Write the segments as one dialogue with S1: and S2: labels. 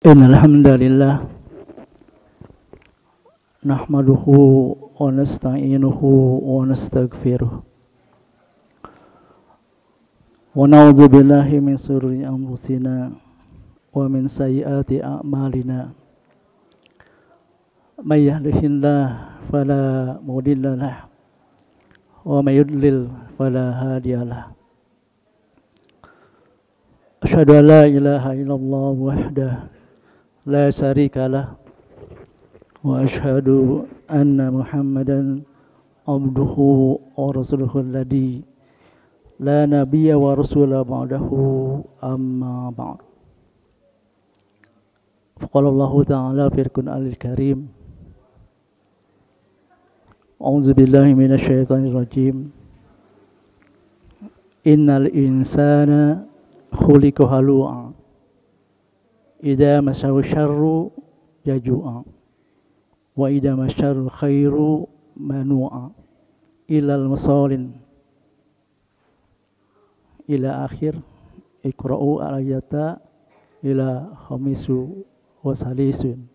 S1: Innal hamdalillah nahmaduhu wa nasta'inuhu wa nastaghfiruh wa na'udzu billahi min shururi anfusina wa min sayyiati a'malina may yahdihillahu fala mudilla lahu wa may yudlil fala hadiyalah. Asyhadu an la ilaha illallah wahdahu la syarika lah wa asyhadu anna Muhammadan abduhu wa rasuluhu alladzi la nabiyya wa rasula ba'dahu, amma ba'd. Faqala Allahu ta'ala fil Qur'anil Karim, a'udzu billahi minasyaitonir rajim, innal insana khuliqa halu'a idza masahu syarru jaju'a wa idza masahu khairu manu'a ilal musallin ila akhir. Iqra'u al-ayata ila khamisu wa salisun.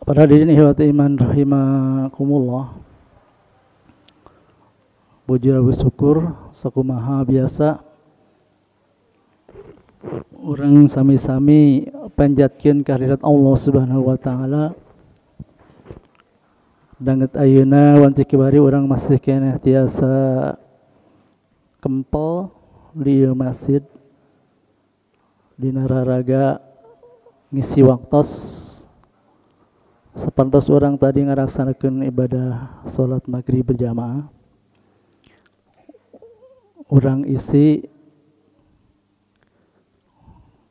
S1: Para hadirin ihwat iman rahimakumullah, puji bersyukur sakumaha biasa urang sami-sami panjatkeun kehadirat Allah Subhanahu wa taala. Danget ayeuna wanci kibari urang masih keneh tiasa kempel di masjid dina raraga ngisi waktos sapantos urang tadi ngalaksanakeun ibadah salat maghrib berjamaah. Urang isi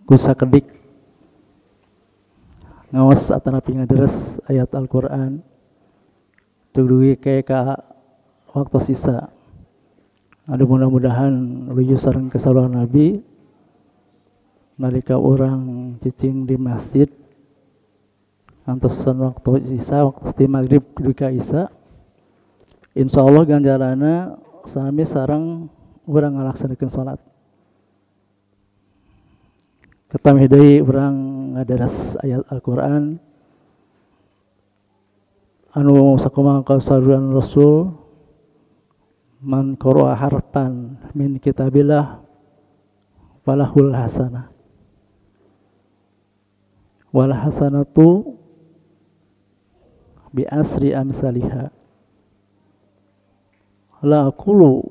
S1: ku sakedik ngawas atanapi ngaderes ayat Al-Qur'an dugi ke ka waktu sisa. Aduh, mudah-mudahan luyu sareng kesalahan Nabi nalika urang cicing di masjid antosan waktu sisa, waktu di maghrib dugi ka isya, insyaallah ganjarana sami sareng urang ngalaksanakeun salat. Ketami deui urang ngadaras ayat Al-Qur'an anu sakumaha kasaruan Rasul, man qara'a harfan min kitabillah falahul hasanah wal hasanatu bi asri amsaliha la aqulu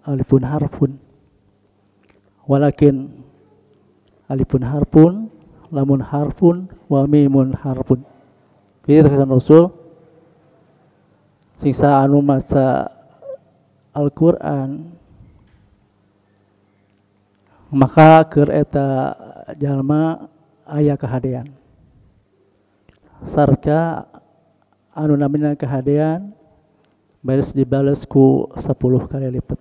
S1: alifun harfun walakin alifun harfun lamun harfun wa mimun harfun. Kitu kesan Rasul singsa anu maca Al-Qur'an maka keur eta jalma aya kahadean, sarka anu namina kahadean baris dibales ku 10 kali lipat.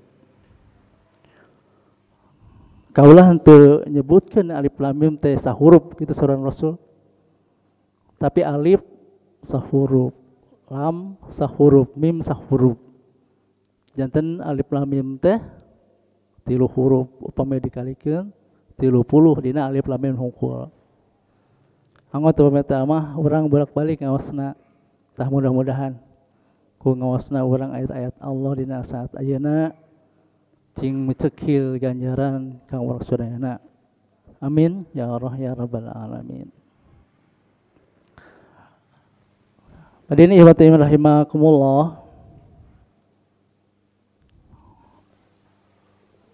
S1: Kaulah henteu nyebutkeun alif lam mim teh sahurup kitu saurang Rasul. Tapi alif sahurup, lam sahurup, mim sahurup. Janten alif lam mim teh 3 huruf, upami dikalikeun 30 dina alif lam mim hungkul. Anggot upami teh mah urang bolak-balik ngawasna. Tah mudah-mudahan ku ngawasna urang ayat-ayat Allah dina saat ayeuna cing mecekil ganjaran kang urang sadayana. Amin ya Allah ya rabbal alamin. Hadirin ihwati rahimakumullah,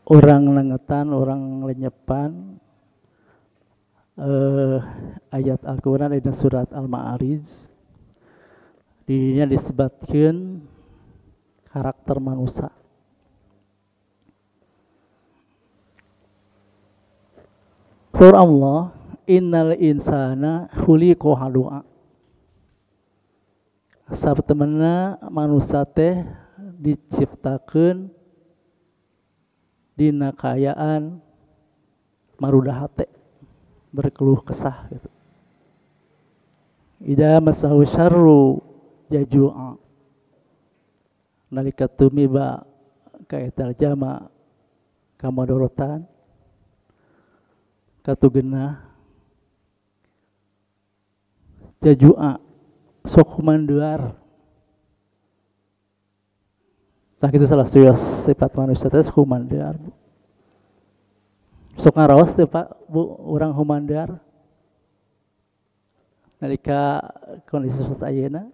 S1: orang lengetan, orang lenyepan ayat Al-Qur'an dina surat Al-Ma'arij. Dinya disebutkeun karakter manusia. Surah Allah, innal insana khuliqa halu'a. Sabetemena manusia teh diciptakeun dina kaayaan marudah hate, berkeluh kesah gitu. Idza masahu syarru jaju'a. Nalika tumiba ka etal jama kamadorotan, katugenah jajua sok humanduar. Tah kitu salah sifat manusia teh humanduar. Sok ngaraos teh Pak Bu urang humanduar nalika kondisi saat ayeuna.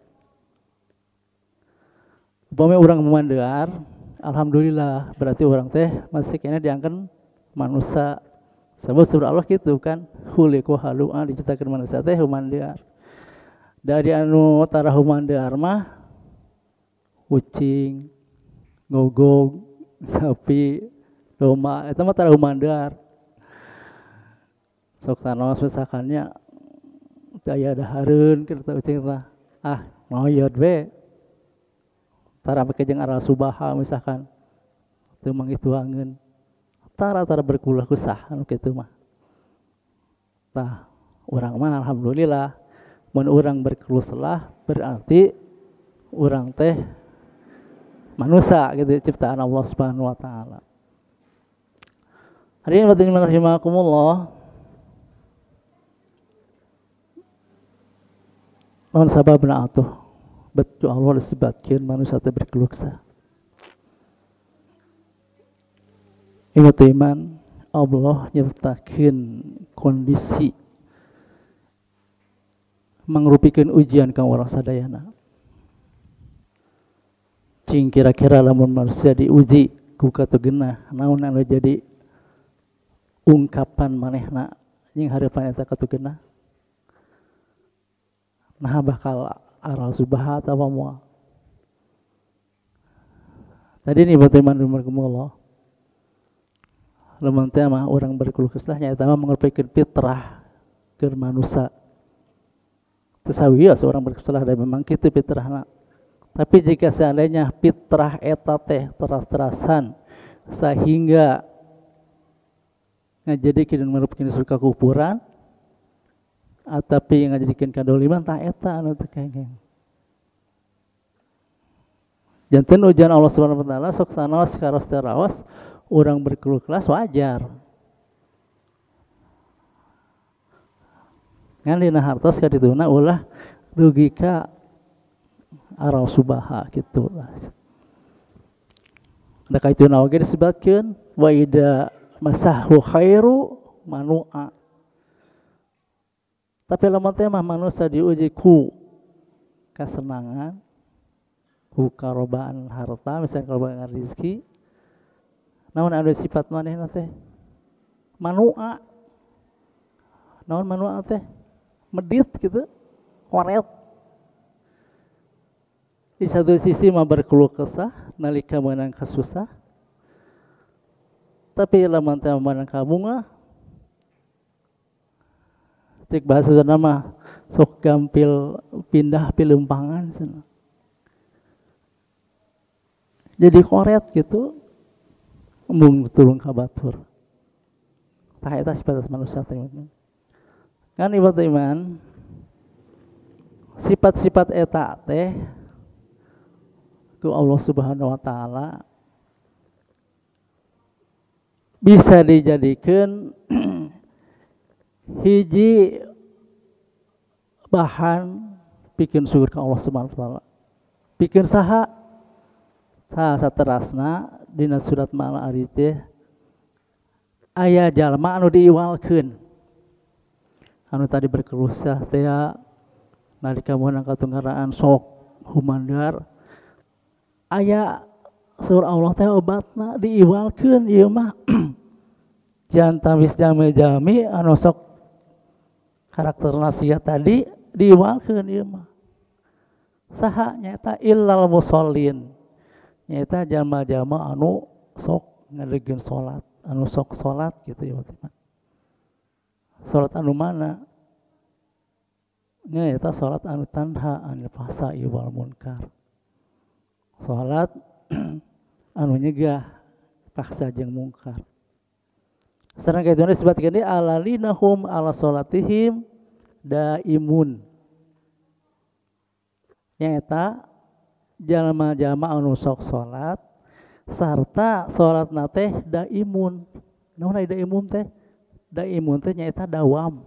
S1: Upami urang humanduar, alhamdulillah berarti urang teh masih kena diangkeun manusia. Sebab surah Allah gitu kan, khuliqu halu'a diciptakeun manusia teh humanduar. Dari anu tara humanduar mah kucing, ngogog, sapi, domba eta mah tara humanduar. Sok sanaos misalkannya teu aya dahareun keur ucing tah, ah ngoyot we. Tara make jeung aral subaha misalkan teu manggih tuangeun. Tara tara berkulah kusah anu kitu mah. Tah urang mah alhamdulillah mun urang berkeluh kesah berarti urang teh manusia gitu ciptaan Allah Subhanahu wa taala. Hadirin wa rahimakumullah. Naon sababna atuh bet Allah disebutkeun manusia teh berkeluh kesah. Ingat iman, Allah nyiptakeun kondisi mangrupikeun ujian ka urang sadayana. Cing kira-kira lamun manusia diuji ku katugenah naon anu jadi ungkapan manehna jeung hareupan eta katugenah. Nah bakal aral subaha atawa moal. Tadi nih bagaimana rahimakumullah. Lamun teh mah urang berkeluh kesah nyaeta mah mangrupikeun fitrah keur manusia. Teu sawios urang berkeluh kesah da memang kitu fitrahna. Tapi jika seandainya fitrah eta teh teras-terasan sehingga ngajadikeun merupikeun surga kuburan atapi ngajadikeun kadoliman tah eta anu teu kengeng. Janten ujian Allah Subhanahu wa taala sok sanaos karos teh raos urang berkeluh kesah wajar. Ngan dina hartos ka dituna ulah rugi ka aral subaha gitu. Da kaituna oge disebutkeun wa ida masahu khairu manu'a. Tapi lamun teh mah manusia diuji ku kasenangan, ku karobaan harta, misalnya karobaan rezeki. Naon anu sifat manehna teh? Manu'a. Naon manu'a teh? Medit gitu, koret. Di satu sisi mah berkeluh kesah nalika meunang kasusah. Tapi lamun teh meunang kabungah cek bahasa sana mah sok gampil pindah pilumpangan sana. Jadi koret gitu embung tulung ka batur. Tah eta sifat manusia teh. Kan ibarat iman sifat-sifat eta teh ku Allah Subhanahu wa taala bisa dijadikan hiji bahan bikin syukur ke Allah Subhanahu wa taala. Bikin saha saha saterasna dina surat Al-Ma'arij teh aya jalma anu diiwalkeun. Anu tadi berkeluh kesah teh nalika meunang katunggaraan sok humandar aya surah Allah teh obatna diiwalkeun ieu mah. Jantan wis jami-jami anu sok karakter nasihat tadi diiwalkeun ieu mah. Saha nyaeta illal musallin. Nyaeta jalma-jalma anu sok ngadegkeun salat, anu sok salat gitu ya teman. Salat anu mana? Nyaeta salat anu tanha anil fahsai wal munkar. Salat anu nyegah paksa jeung mungkar. Sareng kitu disebutkeun deui alalinahum ala salatihim daimun. Nyaeta jalma-jalma anu sok salat sarta salatna teh daimun. Naon ai daimun teh? Daimun teh nyaeta dawam.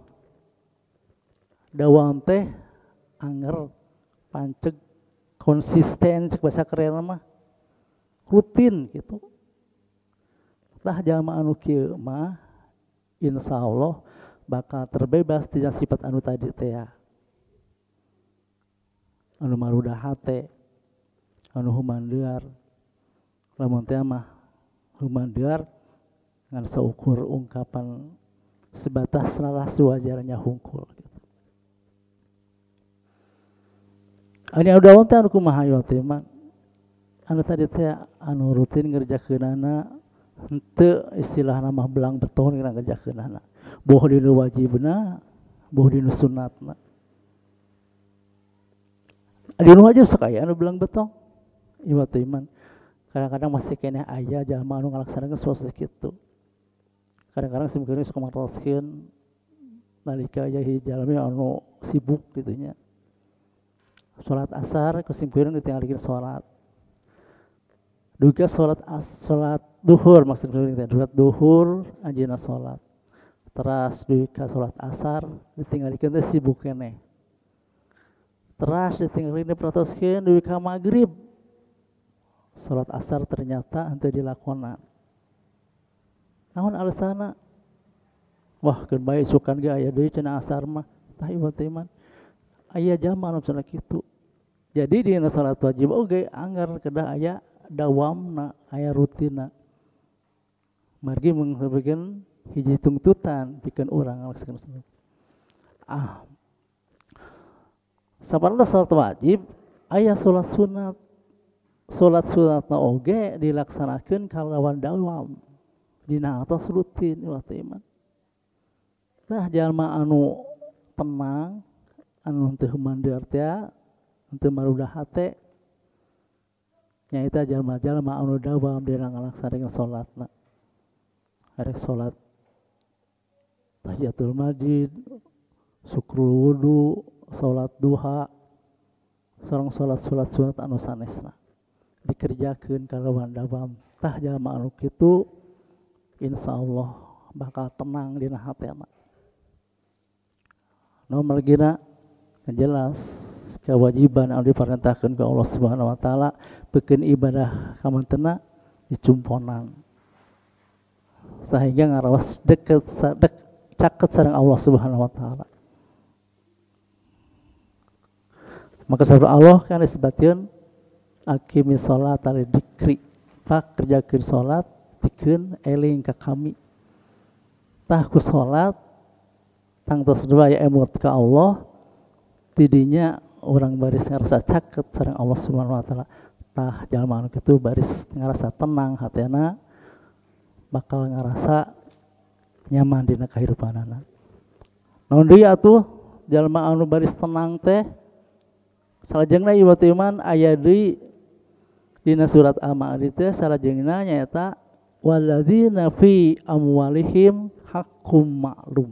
S1: Dawam teh anger, panceg, konsisten cek bahasa keren mah. Rutin gitu. Tah jalma anu kieu mah insyaallah bakal terbebas tina sifat anu tadi teh ya. Anu marudah hate, anu humandear. Lamun teh mah humandear ngan saukur ungkapan sebatas narasi wajarnya hungkul gitu. Anu dawam teh anu kumaha ieu teh mah? Anu tadi teh anu rutin ngerjakeunana henteu istilahna mah belang beton ngerjakeunana. Boh dinu wajibna, boh dinu sunatna. Dinu wajib sok aya anu belang betong. Ieu teh iman. Kadang-kadang masih keneh aya jalma anu ngalaksanakeun suatu kitu. Kadang-kadang simkuring sok maroskeun nalika aya hiji jalmi anu sibuk kitu nya. Salat asar ku simkuring ditinggalikeun salat. Duga salat salat duhur maksud kuring teh, salat duhur anjeunna salat. Teras dugi ka salat asar ditinggalikeun teh sibuk keneh. Teras ditinggalikeun diperhatoskeun dugi ka magrib. Salat asar ternyata henteu dilakonan. Naon alasanna? Wah, keun bae isukan ge aya deui cenah asar mah. Tah ieu teh iman. Aya jalma anu cenah kitu. Jadi dina salat wajib oge anggar kedah aya dawamna, aya rutinna. Margi mangsabekeun hiji tungtutan pikeun urang ngalaksanakeun. Ah. Sabarna salat wajib aya salat sunat. Salat sunatna oge dilaksanakeun kalawan dawam dina atos rutin waktu iman. Tah jalma anu tenang, anu henteu mandir teh, henteu marudah hate, nyaeta jalma-jalma anu dawam dina ngalaksanakeun salatna. Arek salat tahiyatul masjid, syukrul wudu, salat duha, sareng salat-salat sunat anu sanesna dikerjakeun kalawan dawam. Tah jalma anu kitu insyaallah bakal tenang dina hatena. Nu margina jelas kewajiban anu diperintahkeun ku Allah Subhanahu wa taala pikeun ibadah kamantena dicumponan sehingga ngarawas deket caket sareng Allah Subhanahu wa taala. Maka sabda Allah kan disebutkeun aqimi sholat ali dikri, pak kerjakeun sholat pikeun eling ka kami. Tah ku sholat tangtos dua aya emut ka Allah, tidinya orang baris ngarasa caket sareng Allah Subhanahu wa taala. Tah jalma anu kitu baris ngarasa tenang hatena, bakal ngarasa nyaman dina kahirupanana. Naon deui atuh jalma anu baris tenang teh? Salajengna ieu teh iman aya deui dina surat Al-Ma'arij teh salajengna nyaeta walladzina fi amwalihim haqqum ma'lum.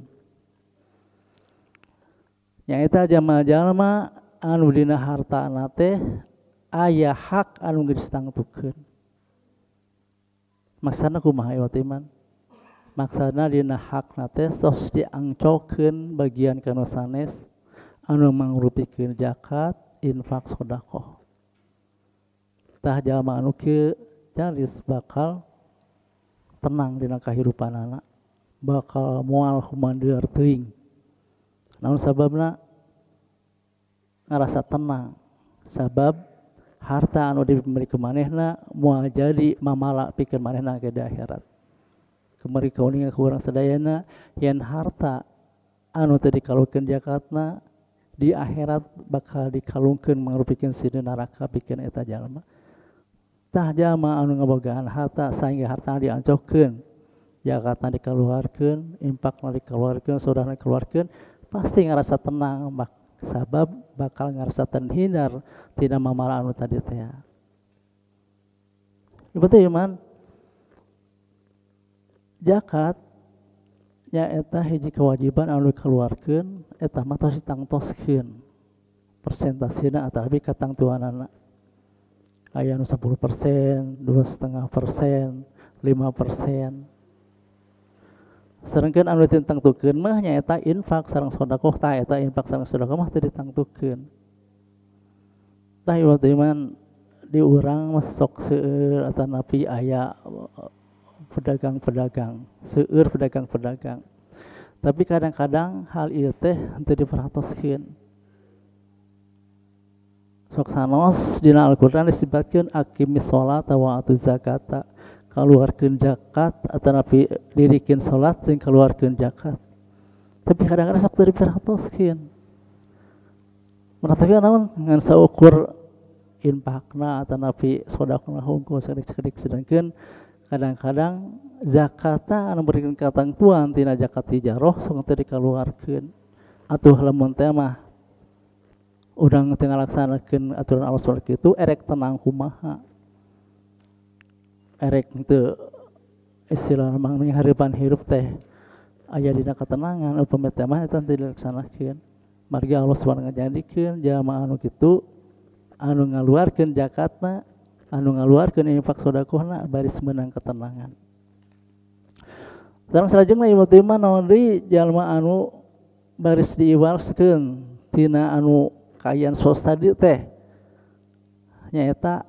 S1: Nyaeta jalma-jalma anu dina hartana teh aya hak anu geus ditangtukeun. Maksana kumaha ieu teh iman? Maksana dina hakna teh tos diangcokeun bagian kana sanes anu mangrupikeun zakat, infak, sedekah. Tah jalma anu kieu jalis bakal tenang dina kahirupanana, bakal moal humandear teuing. Naon sababna? Ngarasa tenang sabab harta anu diberi ke manehna moal jadi mamala pikeun manehna ke di akhirat. Kemari kauninga ku urang sadayana yen harta anu teu dikalungkeun zakatna di akhirat bakal dikalungkeun mangrupikeun sieun neraka pikeun eta jalma. Tah jalma anu ngabogaan harta sehingga harta diancokeun, zakatna dikaluarkeun, infakna dikaluarkeun, sedekahna dikaluarkeun, pasti ngarasa tenang sabab bakal ngarasa terhindar tina mamala anu tadi teh. Ieu teh iman zakat nyaeta hiji kewajiban anu dikeluarkeun eta mah tos ditangtoskeun persentasena atawi katangtuanana. Aya anu 10%, 2,5%, 5%. Sedangkan anu ditangtukeun mah nyaeta infak sareng sedekah tah eta infak sareng sedekah mah teu ditangtukeun. Tah ieu iman di urang mah sok seueur atanapi aya pedagang-pedagang, seueur pedagang-pedagang. Tapi kadang-kadang hal ieu teh henteu diperhatoskeun. Sok sanos dina Al-Qur'an disebutkeun aqimis sholata wa atuz zakata. Kaluarkeun zakat atanapi dirikeun salat jeung kaluarkeun zakat. Tapi kadang-kadang sok teu diperhatoskeun. Tapi naon ngan saukur infakna atanapi sedekahna hungkul sakedik-sakedik sedangkeun kadang-kadang zakata anu berikan katangtuan tina zakat tijaroh sok teu dikaluarkeun. Atuh lamun teh mah urang teu ngalaksanakeun aturan Allah subhanahu kitu erek tenang kumaha. Erek teu istilah mah harapan hirup teh aya dina ketenangan upami teh mah eta teu dilaksanakeun. Margi Allah subhanahu ngajadikeun jalma anu kitu anu ngaluarkeun zakatna, anu ngaluarkeun infak sedekahna baris meunang ketenangan. Sareng salajengna ieu teh mah naon deui jalma anu baris diiwalskeun tina anu kaayaan sos tadi teh nyaeta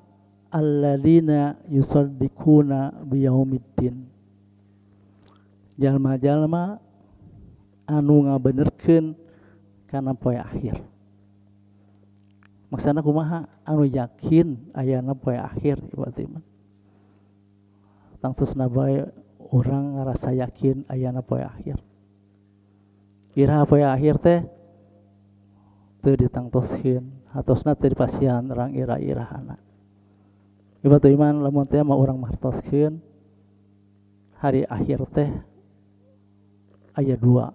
S1: alladzina yusaddiquna biyaumiddin. Jalma-jalma anu ngabenerkeun kana poe akhir. Maksana kumaha anu yakin ayana poe akhir ieu mah. Tangtusna bae urang ngarasa yakin ayana poe akhir. Iraha poe akhir teh teu ditangtoskeun, hatosna teu dipasihan urang ira-irahana. Ieu iman lamun teh mah urang martoskeun hari akhir teh aya dua.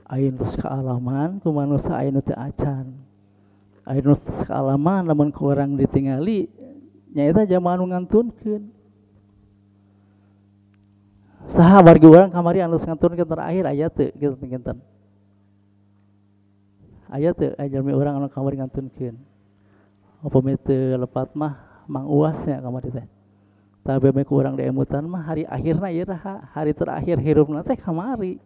S1: Aya nu tos kaalaman ku manusa aya nu teu acan. Aya nu tos kaalaman lamun ku urang ditingali nyaeta jalma anu ngantunkeun. Saha wargi urang kamari anu ngantunkeun terakhir aya teu kitu kinten. Aya teu aya jalmi urang anu kamari ngantunkeun. Upami teu lepat mah Mang Uasnya kamari teh. Tapi ku urang diemutan mah hari akhirna ieu hari terakhir hirupna teh kamari.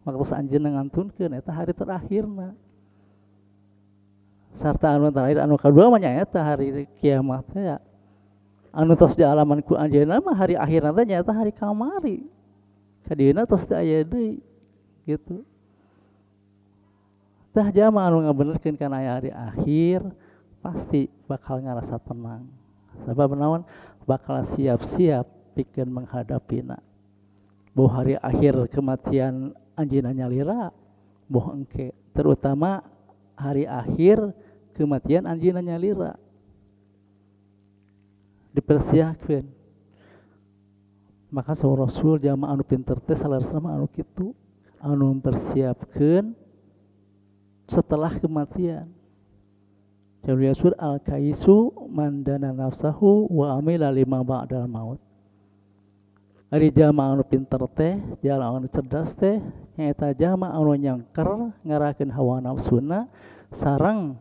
S1: Waktu anjeunna ngantunkeun eta hari terakhirna. Sarta anu terakhir anu kadua mah nyaeta hari kiamat teh ya. Anu tos dialaman ku anjeunna mah hari akhirna teh nyaeta hari kamari. Kadieuna tos teu aya deui gitu. Tah jalma anu ngabenerkeun kana hari akhir pasti bakal ngarasa tenang. Sabab naon bakal siap-siap pikeun menghadapina. Boh hari akhir kematian anjeunna nyalira, boh engke terutama hari akhir kematian anjeunna nyalira. Dipersiapkeun. Maka saur Rasul jalma anu pinter teh saleresna mah anu kitu, anu mempersiapkeun setelah kematian. Jadi Rasul al-kaisu man dana nafsahu wa amila lima ba'dal maut. Ari jalma anu pinter teh, jalma anu cerdas teh, nyaeta jalma anu nyangker ngarakeun hawa nafsuna sareng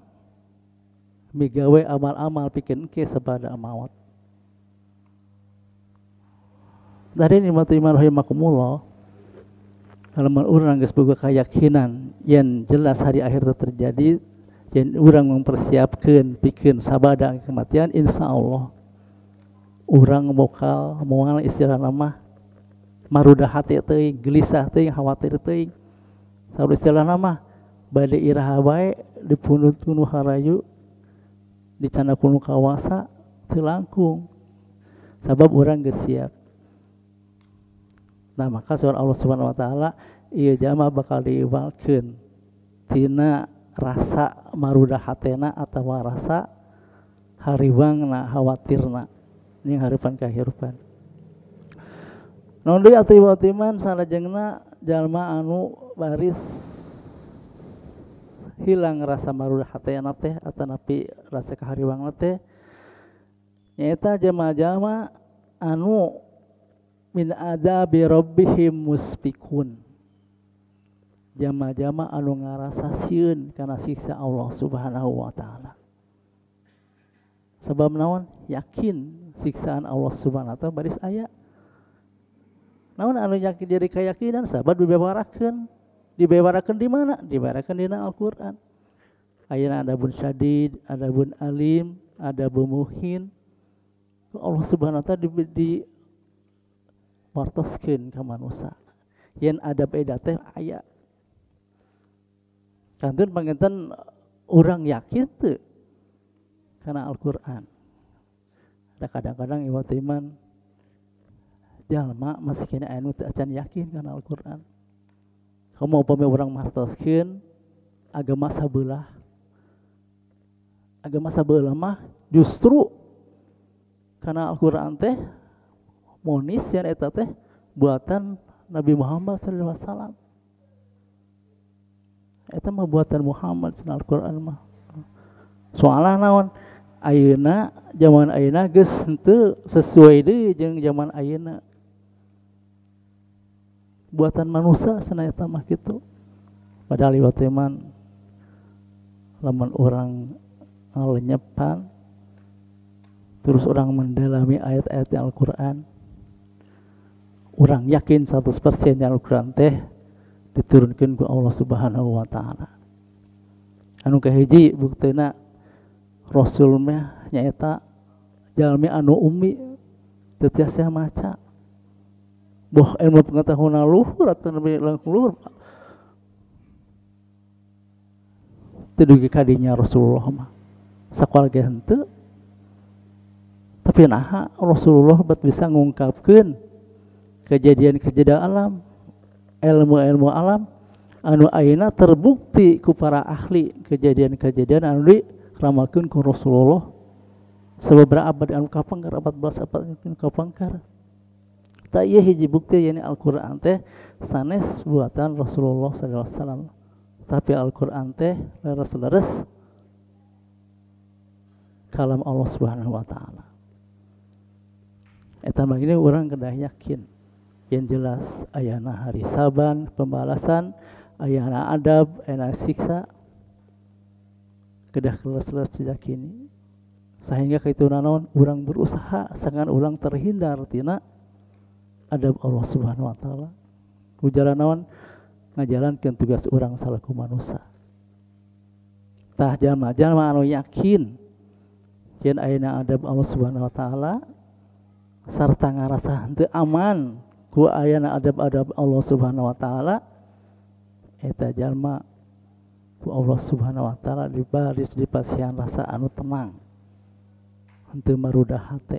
S1: migawe amal-amal pikeun engke sabada maut. Dari nikmat iman rahimakumullah, lamun urang geus boga keyakinan yen jelas hari akhir terjadi, yen urang mempersiapkeun pikeun sabada kematian, insya Allah urang bakal moal istilahna mah marudah hati teuing, gelisah teuing, khawatir teuing. Saur istilahna mah bade iraha bae dipundut ku nu harayu, dicanda ku nu kawasa teu langkung. Sabab urang geus siap. Nah, maka surah Allah Subhanahu wa taala ieu jalma bakal diiwalkeun tina rasa marudah hatena atawa rasa hariwangna, khawatirna ning harapan kahirupan. Naon deui atuh iman salajengna jalma anu baris hilang rasa marudah hatena teh atanapi rasa kahariwangna teh nyaeta jalma-jalma anu min adabi rabbihim musfikun. Jama-jama anu ngarasa sieun kana siksa Allah Subhanahu wa taala. Sebab naon? Yakin siksaan Allah Subhanahu wa taala baris aya. Naon anu yakin jadi keyakinan sahabat dibewarakeun. Dibewarakeun di mana? Dibewarakeun dina Al-Qur'an. Ayeuna ada bun syadid, ada bun alim, ada bun muhin. Allah Subhanahu wa taala di wartoskeun ka manusia. Yen adab eda teh aya. Kantun panginten urang yakin teu kana Al-Qur'an. Da kadang-kadang iwat iman jalma masih kena anu teu acan yakin kana Al-Qur'an. Kamu upami urang martoskeun agama sabelah. Agama sabelah mah justru kana Al-Qur'an teh monis yang eta teh buatan Nabi Muhammad sallallahu alaihi wasallam. Eta mah buatan Muhammad sallallahu Al-Qur'an mah. Soalna naon? Ayeuna zaman ayeuna geus henteu sesuai deui jeung zaman ayeuna. Buatan manusia cenah eta mah kitu. Padahal ieu teh man lamun urang ngalenyepan terus orang mendalami ayat-ayat Al-Qur'an, orang yakin 100% yang Al-Qur'an teh diturunkan ku Allah Subhanahu wa taala. Anu kahiji buktina Rasul mah nyaeta jalmi anu ummi teu tiasa maca. Boh ilmu pengetahuan luhur atau lebih langkung luhur teu dugi ka dinya Rasulullah mah. Sakola ge henteu. Tapi naha Rasulullah bat bisa ngungkapkeun kejadian-kejadian alam, ilmu-ilmu alam anu ayeuna terbukti ku para ahli kejadian-kejadian anu diramalkeun ku Rasulullah sababaraha abad anu kapangkar, 14 abad anu kapangkar. Tah ieu hiji bukti yen Al-Qur'an teh sanes buatan Rasulullah sallallahu alaihi wasallam. Tapi Al-Qur'an teh leres-leres kalam Allah Subhanahu wa taala. Eta mah ini urang kedah yakin. Yang jelas ayana hari saban pembalasan, ayana adab, ayana siksa, kedah kelas-kelas diyakini. Sehingga kitu naon urang berusaha sangan urang terhindar tina adab Allah Subhanahu wa taala. Ujaran naon ngajalankeun tugas urang salaku manusia. Tah jalma-jalma anu yakin yen ayana adab Allah Subhanahu wa taala sarta ngarasa henteu aman ku ayana adab-adab Allah Subhanahu wa taala, eta jalma ku Allah Subhanahu wa taala dibaris dipasihan rasa anu tenang, henteu marudah hate.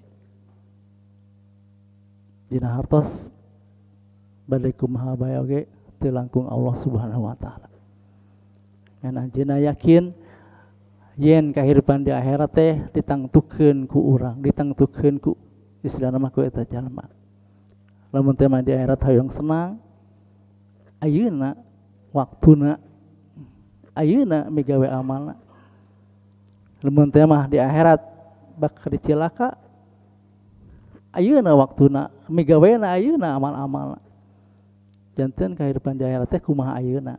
S1: Dina hartos bade kumaha bae oge teu langkung Allah Subhanahu wa taala. Ngan anjeunna yakin yen kahirupan di akhirat teh ditangtukeun ku urang, ditangtukeun ku istilahna mah ku eta jalma. Lamun teh mah di akhirat hoyong senang, ayeuna waktuna, ayeuna migawe amalna. Lamun teh mah di akhirat bakal dicilaka, ayeuna waktuna, migawena ayeuna amal-amalna. Janten kahirupan di akhirat teh kumaha ayeuna.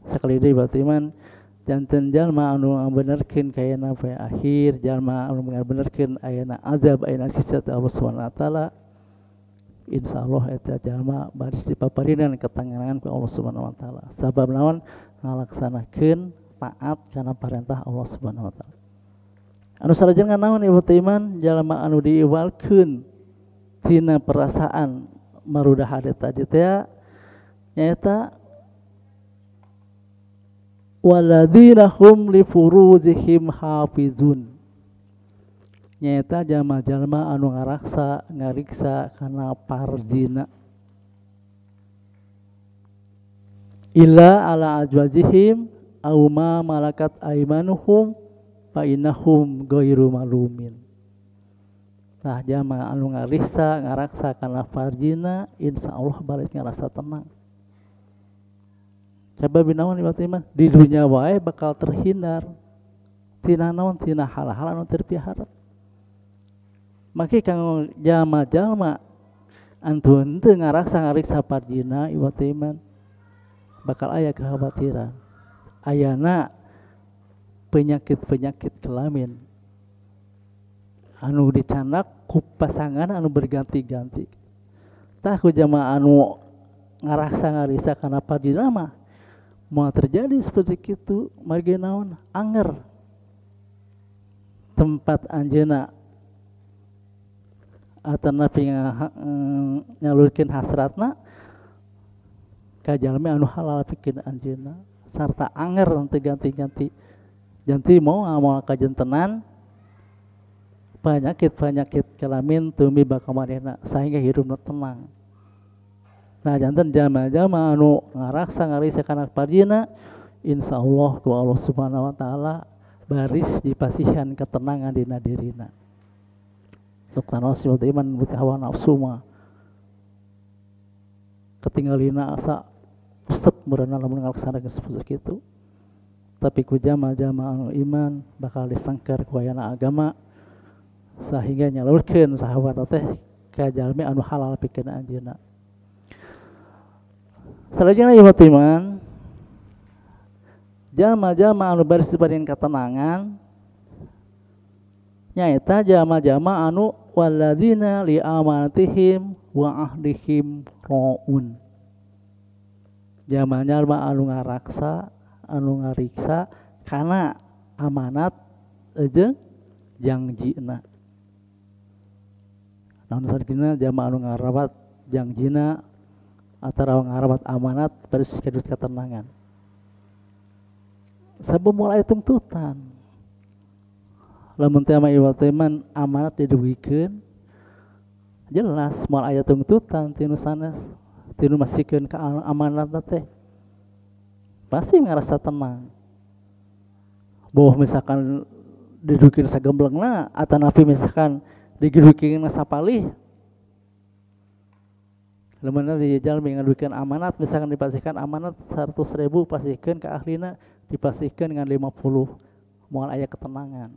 S1: Sakali deui berarti man janten jalma anu ngabenerkeun kayana poe akhir, jalma anu ngabenerkeun ayana azab, ayana siksa Allah Subhanahu wa taala. Insyaallah eta jalma baris dipaparinan ketenangan ku Allah Subhanahu wa taala. Sabab naon ngalaksanakeun taat kana perintah Allah Subhanahu wa taala. Anu salajengna naon ieu teh iman jalma anu diiwalkeun tina perasaan marudah hade tadi teh nyaeta waladina hum li furuzihim hafizun. Nyaeta jalma-jalma anu ngaraksa ngariksa kana parjina. Illa ala azwajihim aw ma malakat aimanuhum fa innahum ghairu malumin. Tah jalma anu ngariksa ngaraksa kana farjina insyaallah balik ngarasa tenang. Coba binawan iman di dunia wae bakal terhindar tina naon tina hal-hal anu terpiharap. Maki kanggo jalma-jalma antun teu ngaraksa ngariksa parjina iwat iman bakal aya kekhawatiran. Ayana penyakit-penyakit kelamin anu dicanak ku pasangan anu berganti-ganti. Tah ku jamaah anu ngaraksa ngarisa kana parjina mah moal terjadi seperti kitu, margi naon anger tempat anjeunna atanapi nyalurkeun hasratna ka jalmi anu halal pikeun anjeunna sarta anger teu ganti-ganti janti moal kajentenan penyakit-penyakit kelamin tumiba ka manehna sehingga hirupna tenang. Nah janten jama-jama anu ngaraksa ngarisa kana parjina insyaallah ku Allah Subhanahu wa taala baris dipasihan ketenangan dina dirina. Sok tanaos iman butuh hawa nafsu mah ketinggalina asa resep meureunna lamun ngalaksanakeun sapertos kitu. Tapi ku jama-jama anu iman bakal disangkar ku ayana agama sehingga nyalurkeun sahabat teh ka jalmi anu halal pikeun anjeunna. Salajengna ieu iman jama-jama anu baris dibanding ketenangan nyaeta jama-jama anu walladzina li amanatihim wa ahdihim raun. Jama-jama anu ngaraksa anu ngariksa kana amanat jeung jangjina. Naon sarkina jama anu ngarawat jangjina atau ngarawat amanat baris kadut ketenangan. Sabab mulai tuntutan. Lamun teh mah ieu amanat didugikeun jelas moal aya tuntutan tinu sanes tinu masikeun ka amanat teh pasti ngarasa tenang. Boh misalkan didugikeun sagemblengna atanapi misalkan didugikeun sapalih lamun di jalmi ngadukeun amanat misalkan dipasihkan amanat 100.000 pasihkeun ka ahlina dipasihkeun dengan 50 moal aya ketenangan.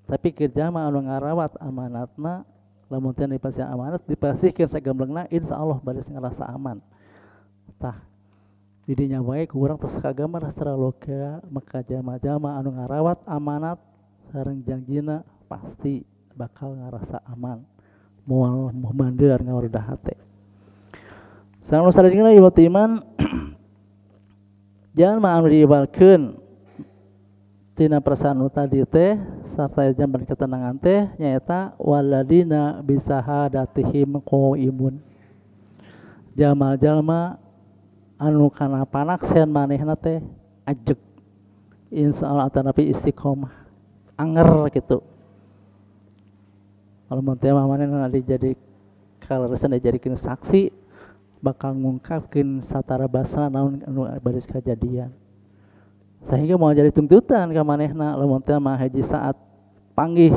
S1: Tapi kerja mah anu ngarawat amanatna lamun teh dipasihkan amanat dipasihkeun sagemblengna insyaallah baris ngarasa aman. Tah didinya wae ku urang tos kagambar secara logika maka jama-jama anu ngarawat amanat sareng janjina pasti bakal ngarasa aman moal mandear ngawarudah hate. Sareng salajengna ieu iman jalma anu diibalkeun tina perasaan nu tadi teh sarta jamban ketenangan teh nyaeta waladina bisahadatihim qaimun. Jalma-jalma anu kana panaksen manehna teh ajeg insyaallah atanapi istiqomah anger kitu. Kalau mun teh mah manehna jadi kaleresan dijadikeun saksi bakal ngungkapkeun satara basa naon anu baris kajadian. Sehingga mau jadi tuntutan ka manehna lamun teh mah hiji saat panggih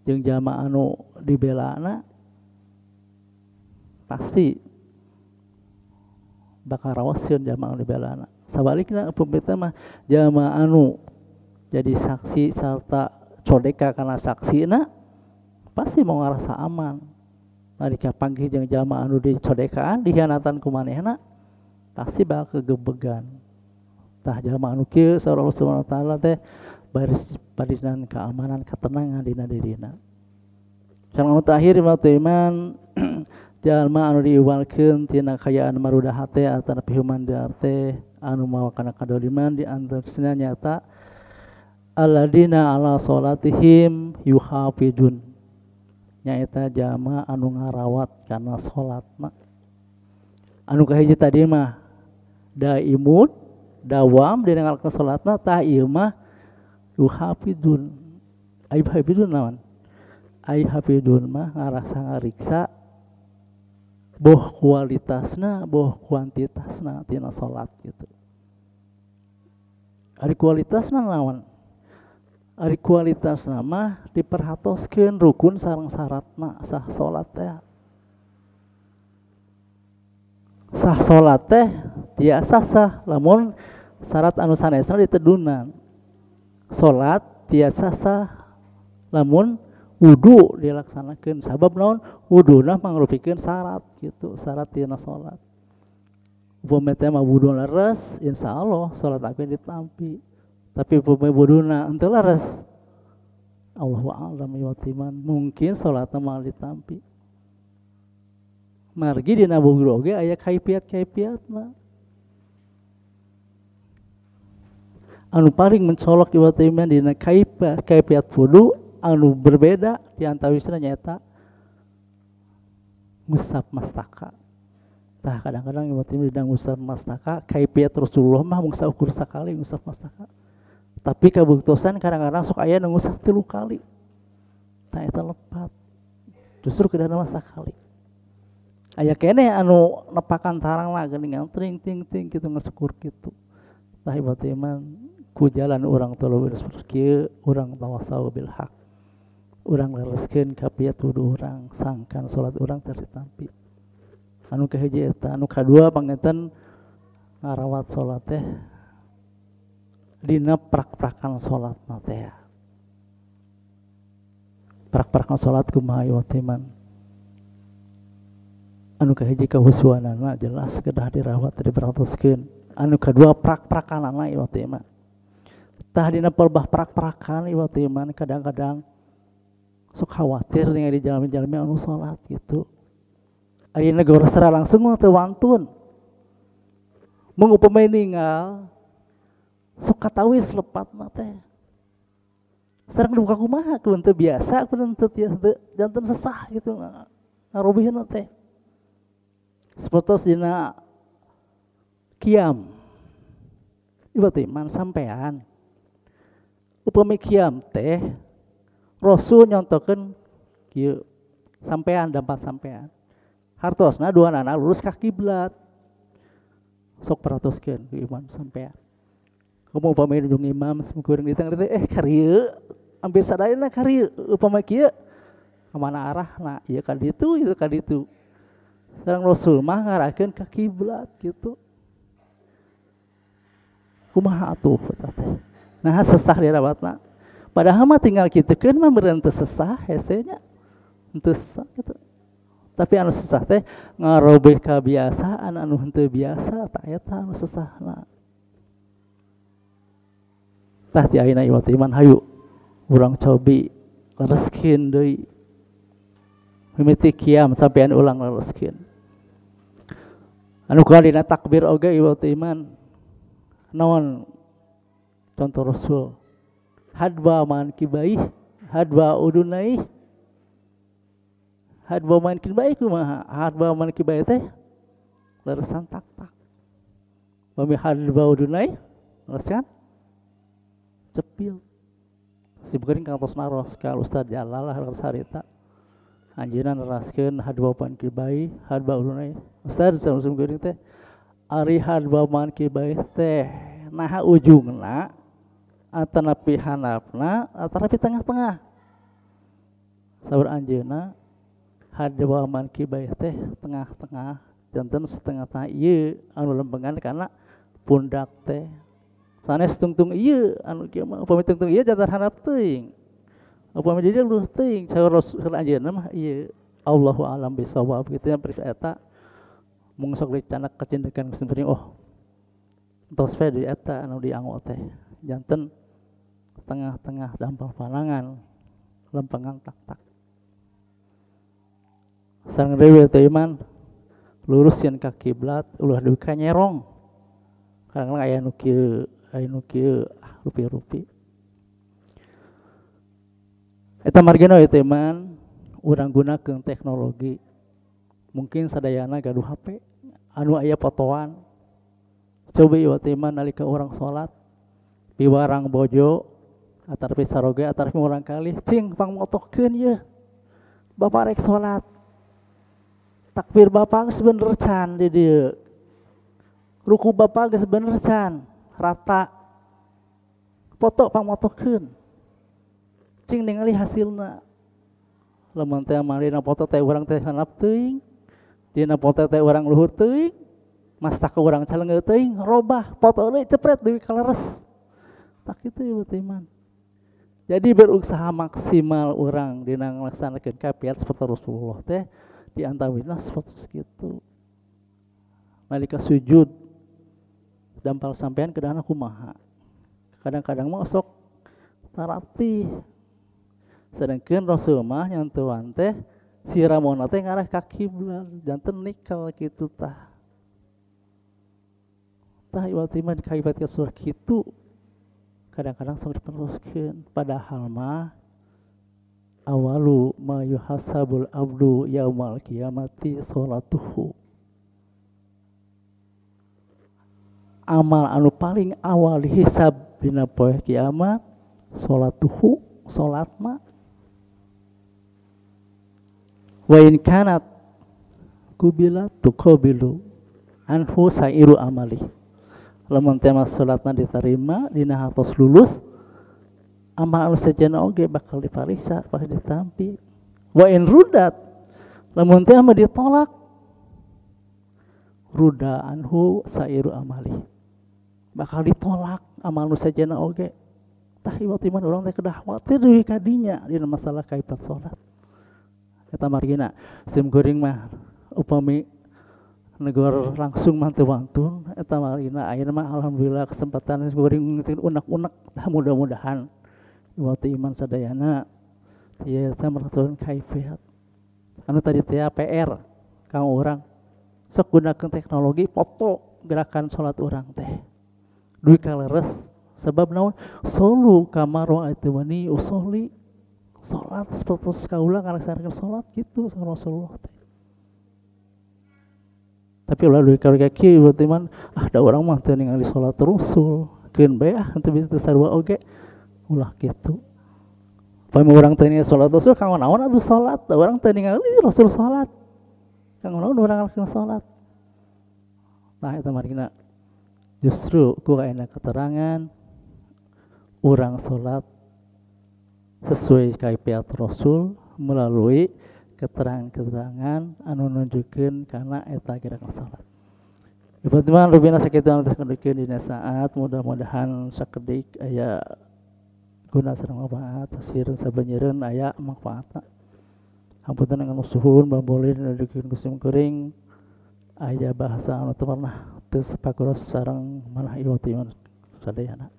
S1: jeung jalma anu dibelana pasti bakal rawaseun jalma anu dibelana. Sabalikna upami teh mah jalma anu jadi saksi sarta codeka kana saksina pasti mau ngarasa aman. Nalika panggih jeung jalma anu dicodekaan dihianatan ku manehna pasti bakal kegebegan. Tah jalma anu kieu saur Allah Subhanahu wa taala teh baris barisan keamanan ketenangan dina dirina. Sareng anu terakhir iman jalma anu diiwalkeun tina kayaan marudah hate atanapi humandar teh anu mawa kana kadoliman di antarasna nyata alladina ala salatihim yuhafidun nyaeta jalma anu ngarawat kana salatna. Anu kahiji tadi mah daimun dawam dina ngalakonan salatna tah ieu mah yuhafidun. Ai hafidun naon? Ai hafidun mah ngarasa ngariksa boh kualitasna boh kuantitasna tina salat gitu. Ari kualitasna naon? Ari kualitasna mah diperhatoskeun rukun sareng syaratna sah salat teh. Sah salat teh tiasa sah lamun syarat anu sanesna ditedunan. Salat tiasa sah lamun wudu dilaksanakeun sabab naon wuduna mangrupikeun syarat gitu, syarat tina salat. Upami teh mah wudu leres insyaallah salat abdi ditampi. Tapi upami wuduna henteu leres Allahu a'lam iwatiman mungkin salatna moal ditampi. Margi dina wudu oge aya kaifiat-kaifiatna. Anu paling mencolok ieu teh iman dina kaifiat wudu anu berbeda di antawisna nyaeta ngusap mastaka. Tah kadang-kadang ieu teh dina ngusap mastaka kaifiat Rasulullah mah mung saukur sakali ngusap mastaka. Tapi kabuktosan kadang-kadang sok aya nu ngusap 3 kali. Tah eta lepat. Justru kedana mah sakali. Aya keneh anu nepakan tarang lah geuningan tring ting ting kitu ngasukur kitu. Tah ieu teh iman ku jalan urang tuluy kieu urang tawasau bil haq. Urang lereskeun kapiat wudu urang sangkan salat urang teu ditampi. Anu kahiji eta, anu kadua panginten ngarawat salat teh dina prak-prakan salatna teh. Prak-prakan salat kumaha ieu teh iman. Anu kahiji kahusuanana jelas kedah dirawat diperhatoskeun. Anu kadua prak-prakanana ieu teh iman. Tah dina pelbah prak-prakan ieu teh iman kadang-kadang sok khawatir ningali jalmi-jalmi anu salat gitu. Ari negor secara langsung mah teu wantun. Mung upami ninggal sok katawis lepatna teh. Sareng duka kumaha kudu teu biasa kudu teu janten sesah gitu ngarobihna teh. Sapertos dina kiam. Ieu teh man sampean. Upami kiam teh Rasul nyontokeun kieu sampean dampak sampean. Hartosna duanana lurus ka kiblat. Sok perhatoskeun ku imam sampean. Kumaha upami jeung imam simkuring ditang teh karieu hampir sadayana karieu upami kieu ka mana arahna ieu ka ditu ieu ka ditu. Sareng Rasul mah ngarahkeun ka kiblat gitu. Kumaha atuh eta teh. Nah sesah dirawatna. Padahal mah tinggal kitukeun mah meureun teu sesah hese nya. Henteu sesah kitu. Tapi anu sesah teh ngarobeh kabiasaan anu henteu biasa tah eta anu sesahna. Tah ti ayeuna ieu teh iman hayu urang cobi lereskeun deui. Mimiti kiam sampean ulang lereskeun. Anu dina takbir oge ieu teh iman naon contoh Rasul hadwa man kibaih hadwa udunaih hadwa man kibaih kumaha hadwa man kibaih teh leresan tak tak bami hadwa udunaih leresan cepil si beuring kantos naros ka Ustaz Jalalah harita anjeunna neraskeun hadwa man kibaih hadwa udunaih Ustaz saum geuring teh ari hadwa man kibaih teh naha ujungna atanapi hanapna atanapi tengah-tengah saur anjeunna hadwa man kibaih teh tengah-tengah janten setengah-tengah ieu anu lempengan kana pundak teh sanes tungtung ieu anu kieu mah upami tungtung ieu janten hanap teuing upami di dieu leuh teuing saur anjeunna mah ieu Allahu alam bisawab kitu nya periksa eta mung sok dicanak kacindekan geus oh tos we di eta anu dianggo teh janten tengah-tengah dampal panangan lempengan tak-tak sareng deui teh iman luruskeun ka kiblat ulah deui ka nyerong kadang-kadang aya nu kieu aya nu kieu rupi-rupi eta margina we teh iman urang gunakeun teknologi mungkin sadayana gaduh HP anu aya fotoan coba ieu teh iman nalika urang salat piwarang bojo atarpi saroge atarpi urang kalih cing pangmotokeun yeuh bapak rek salat takbir bapak geus bener can di dieu ruku bapak geus bener can rata foto pangmotokeun cing ningali hasilna lamun teh mah dina foto teh urang teh hanap teuing dina foto teh urang luhur teuing mastaka urang calengeu teuing robah foto deui cepret deui kaleres tak kitu ieu teh iman. Jadi berusaha maksimal urang dina ngalaksanakeun kapiat seperti Rasulullah teh di antawisna seperti kitu. Nalika sujud dampal sampean kedahna kumaha. Kadang-kadang mah sok taratih. Sedangkan Rasul mah nyantuan teh Si Ramona teh ngarah ka kiblat janten nikel kitu tah. Tah iwati mah kaibat ka surah kitu kadang-kadang sok diperluskeun padahal mah awalu ma yuhasabul abdu yaumal qiyamati sholatuhu. Amal anu paling awal dihisab dina poe kiamat sholatuhu, salatna. Wa in kanat kubila tuqabilu anhu sairu amali. Lamun teh mah salatna diterima dina hartos lulus, amal anu sejenna oge bakal dipariksa, bakal ditampi. Wa in rudat, lamun teh mah ditolak, ruda anhu sairu amali. Bakal ditolak amal nu sejenna oge. Tah ieu mah urang teh kedah khawatir deui ka dinya dina masalah kaipat salat. Eta margina sim kuring mah upami negor langsung mah teu wantun eta margina ayeuna mah alhamdulillah kesempatan sim kuring unek-unek tah mudah-mudahan waktu iman sadayana tiasa meraturkeun kaifiat anu tadi teh PR kang urang sok gunakeun teknologi foto gerakan salat urang teh duwi kaleres sebab naon solu kamaro atuwani usolli salat seperti kaula ngalaksanakeun salat gitu sama Rasulullah teh. Tapi ulah duwi ka kieu berarti man ah da urang mah teu ningali salat Rasul keun bae ah teu bisa sarua oge ulah kitu. Pami urang teu ningali salat Rasul kanggo naon atuh salat da urang teu ningali Rasul salat. Kanggo naon urang ngalaksanakeun salat. Nah eta margina justru ku ayeuna keterangan urang salat sesuai kaifiat Rasul melalui keterangan-keterangan anu nunjukkeun kana eta gerakan salat. Ibu teman rubina sakitu anu teh dina saat mudah-mudahan sakedik aya guna sareng manfaat sasireun sabanyereun aya manfaatna. Hapunten anu suhun baboleh nunjukkeun ku sim kuring aya bahasa anu teu pernah teu sapagoros sareng manah ieu teh sadayana.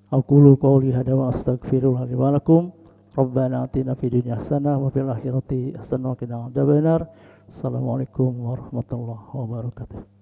S1: Aqulu qouli hadza wa astaghfirullah li wa lakum. Rabbana atina fid dunya hasanah wa fil akhirati hasanah wa qina adzabannar. Assalamualaikum warahmatullahi wabarakatuh.